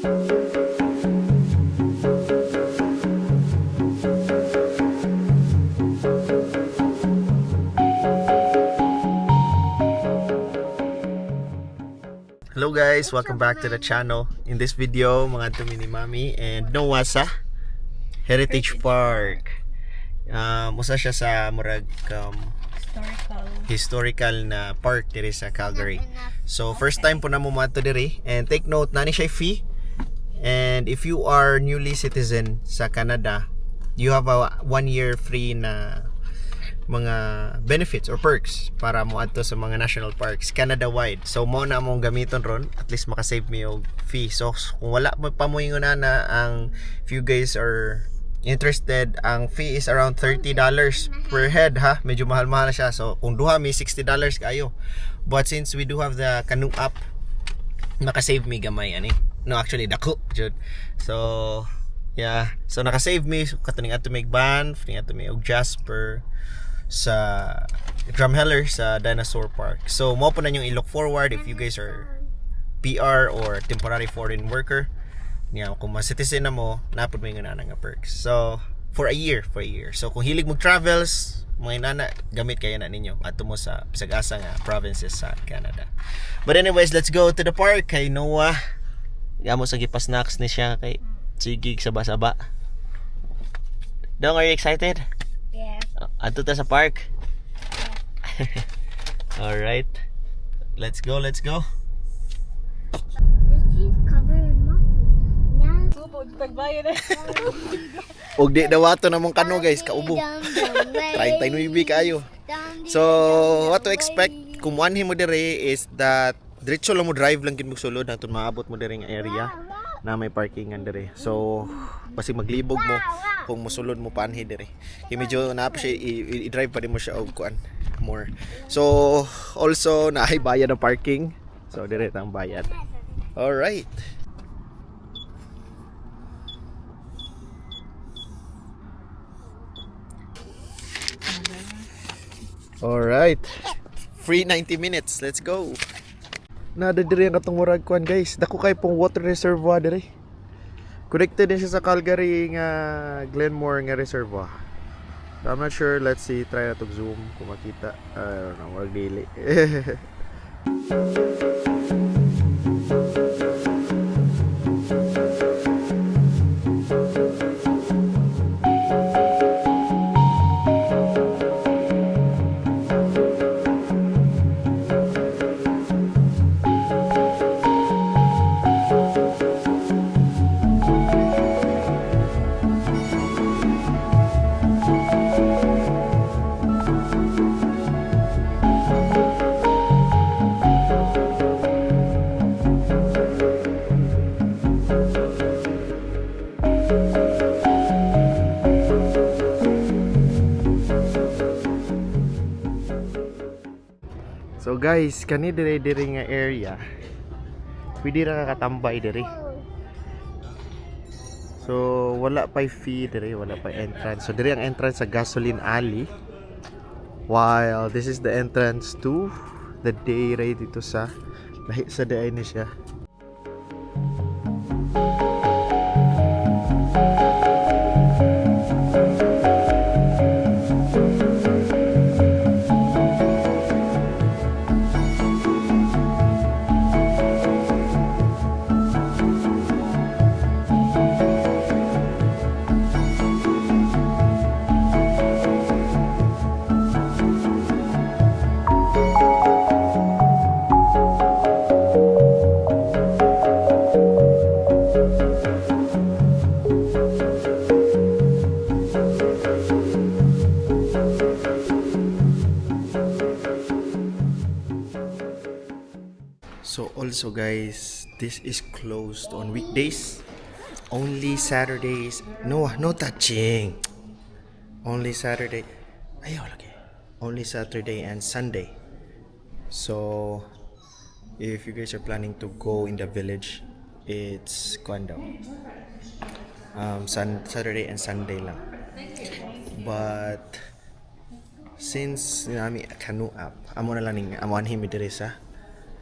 Hello guys, welcome back to the channel. In this video, mga mi ni Mami and Noah sa Heritage Park. Usa siya sa murag Historical. Historical na park diri sa Calgary. So first time po na mo moadto diri and take note, naa ni siya fee. And if you are newly citizen sa Canada, you have a 1 year free na mga benefits or perks para mo adto sa mga national parks Canada wide. So mao na among gamiton ron, at least makasave mi og fee. So kung wala mo pa mo ingon na ang, if you guys are interested, ang fee is around $30 per head ha. Medyo mahal-mahal na siya. So kung duha mi, $60 kayo. But since we do have the Canoe app, makasave mi gamay ani. No, actually dako jud. So yeah, so nakasave mi katuning adto mig Banff, ning adto mi og Jasper, sa Drumheller, sa Dinosaur Park. So mao po na yung i-look forward if you guys are PR or temporary foreign worker. Niya, kung ma-citizen na mo, naa pod mo yung nga perks. So, for a year, for a year. So, kung hilig mo travels, mga inana, gamit kayo na ninyo. Adto mo sa bisag asa nga provinces sa Canada. But anyways, let's go to the park kay Noah. Gamo sa gipa-snacks ni siya kay sige saba-saba. Dong, are you excited? Yeah. Adto ta sa park. All right. Let's go, let's go. This tree's covered in monkey. Now Subo, tagbayan na. Og di dawato na mong kano guys, kaubo. 39 kayo. So, what to expect kung muanhi mo dire is that diretso lang mo, drive lang gid mo sulod hangtod maabot mo dire nga area na may parkingan dire. So, basig maglibog mo kung mosulod mo paanhi dire. Kay medyo naa pa siya, i-drive pa din mo siya og kuan more. So, also naay bayad ang parking. So, dire ang bayad. All right. All right. Free 90 minutes. Let's go. Nada diri ang katong murag kuan guys. Dako kay pong water reservoir diri. Connected din siya sa Calgary nga Glenmore nga reservoir. So, I'm not sure. Let's see. Try na to zoom kung makita. I don't know. Murag dili. So guys, kani dire dire nga area. Pwede ra ka katambay dire. So wala pa'y fee dire, wala pa'y entrance. So dire ang entrance sa Gasoline Alley. While this is the entrance to the day dito sa lahi sa day ni siya. So also guys, this is closed on weekdays. Only Saturdays. No, no touching. Only Saturday. Ayaw lagi. Only Saturday and Sunday. So if you guys are planning to go in the village, it's kuan daw. Saturday and Sunday lang. But since nami Canoe app, amo na lang ning amo anhi mi diri sa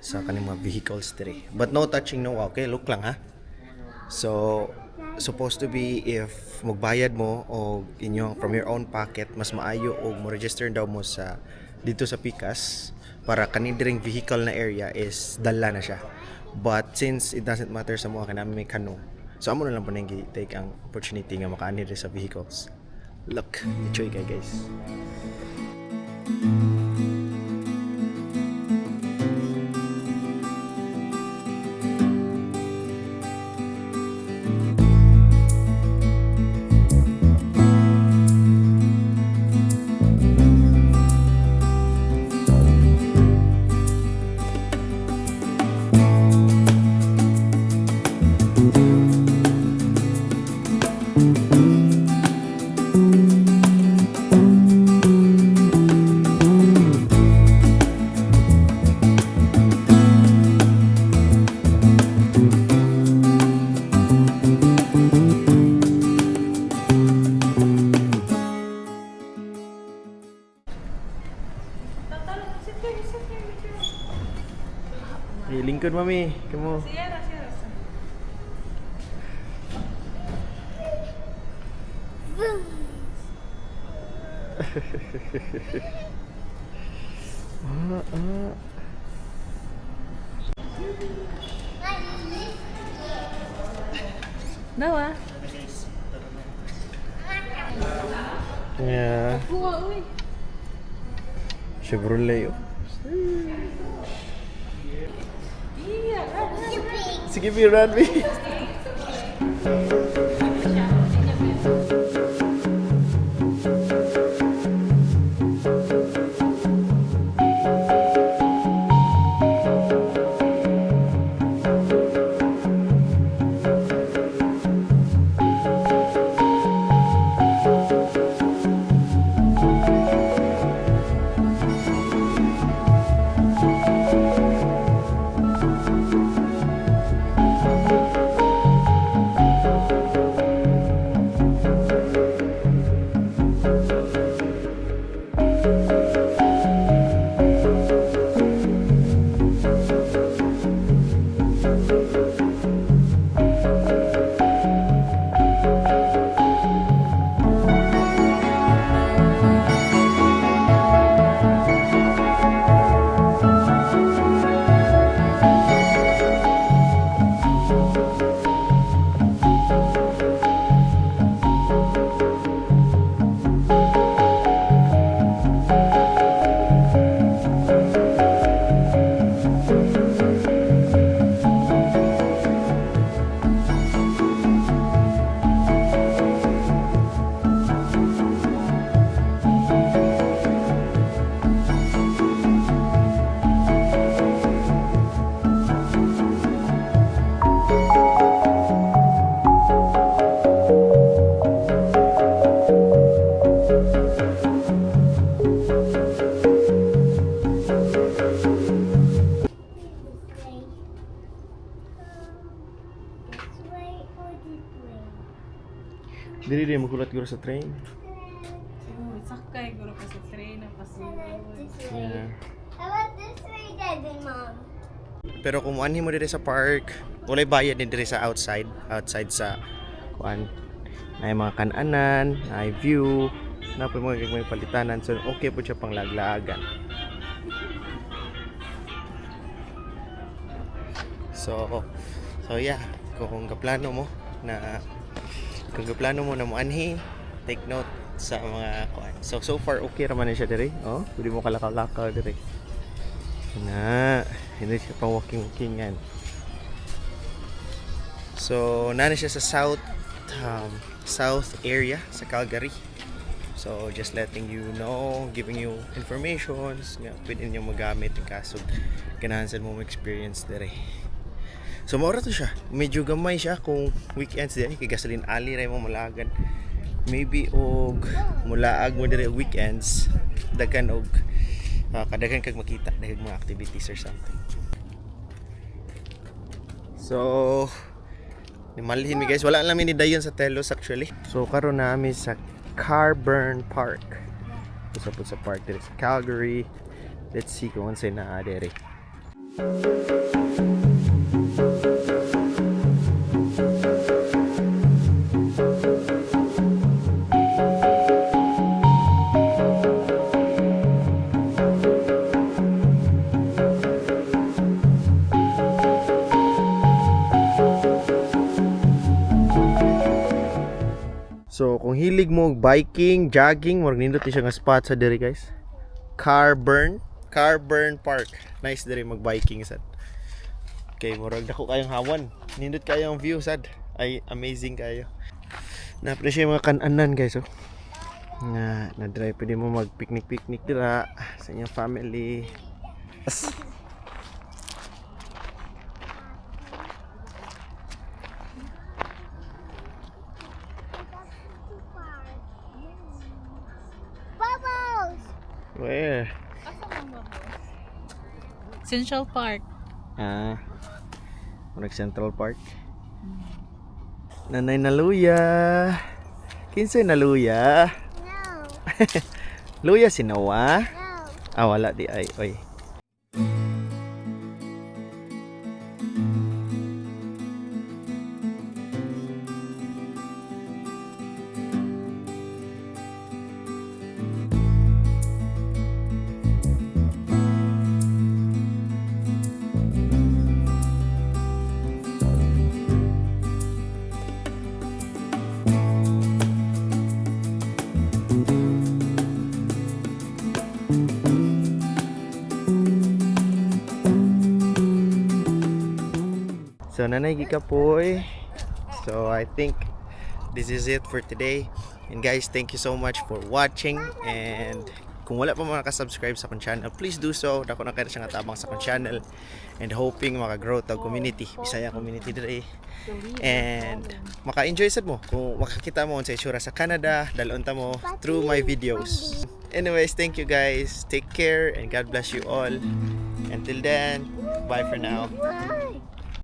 kaning mga vehicles diri. But no touching, no, okay, look lang ha. So supposed to be if magbayad mo o inyong from your own pocket, mas maayo og mo register daw mo sa dito sa Pikas para kani diring vehicle na area is dala na siya. But since it doesn't matter sa mga kanami may kano. So amo na lang po nang take ang opportunity nga makaani diri sa vehicles. Look, enjoy kay, guys. Sit there, sit there with your. Hey, lingkod, mami. Kamo. Sierra, Sierra. Vroom. Ah. Nawa. Yeah. Kuha, uy. Chevrolet, oh. Iya, run, run. Sige, bi, run, bi. This way. This way or this way? Dili rin magulat guro sa train. Siguro, sakay guro ka sa train ang How about pasulod. this way? How about this way, Dad and Mom? Pero kung muanhi mo diri sa park, walay bayad ni diri sa outside, outside sa kuan. Naay mga kananan, naay view, na po mga gagmay palitanan. So okay po siya pang laglaagan. So yeah, kung gaplano mo na muanhi, take note sa mga kuan. So so far okay ra man ni siya diri. Oh, pwede mo kalakaw-lakaw diri. Na, hindi siya pang walking-walkingan. So, nana siya sa south area sa Calgary. So, just letting you know, giving you informations nga pwede niyo magamit in kaso ganahan sa mo experience dire. So, maura to siya. Medyo gamay siya kung weekends dire kay Gasoline Alley ra mo mulagan. Maybe og mulaag mo dire weekends, daghan og kadaghan kag makita daghan mga activities or something. So, nimalhin mi, guys. Wala lang mi ni dayon sa Telos actually. So karon na mi sa Carburn Park. Usa po sa park diri sa Calgary. Let's see kung unsay naa diri. So kung hilig mo og biking, jogging, murag nindot ni siya nga spot sa diri, guys. Carburn Park. Nice diri mag-biking sad. Okay, murag dako kayong hawan. Nindot kayong view sad. Ay, amazing kayo. Naa siya mga kananan, guys, oh. Nga na drive pwede mo mag picnic picnic dira sa inyong family. As. Too far. Bubbles! Where? Asa man ba? Central Park. Ah. Murag Central Park. Nanay naluya. Kinsay naluya? No. Luya si Noah? No. Ah, wala di ay. Oy. So nanay gikapoy. So I think this is it for today. And guys, thank you so much for watching, and kung wala pa mga nakasubscribe sa akong channel, please do so. Dako na kayo siyang tabang sa akong channel and hoping maka-grow tag community, Bisaya community diri. And maka-enjoy sad mo kung makakita mo sa itsura sa Canada, dal-on ta mo through my videos. Anyways, thank you guys. Take care and God bless you all. Until then, bye for now. Wow.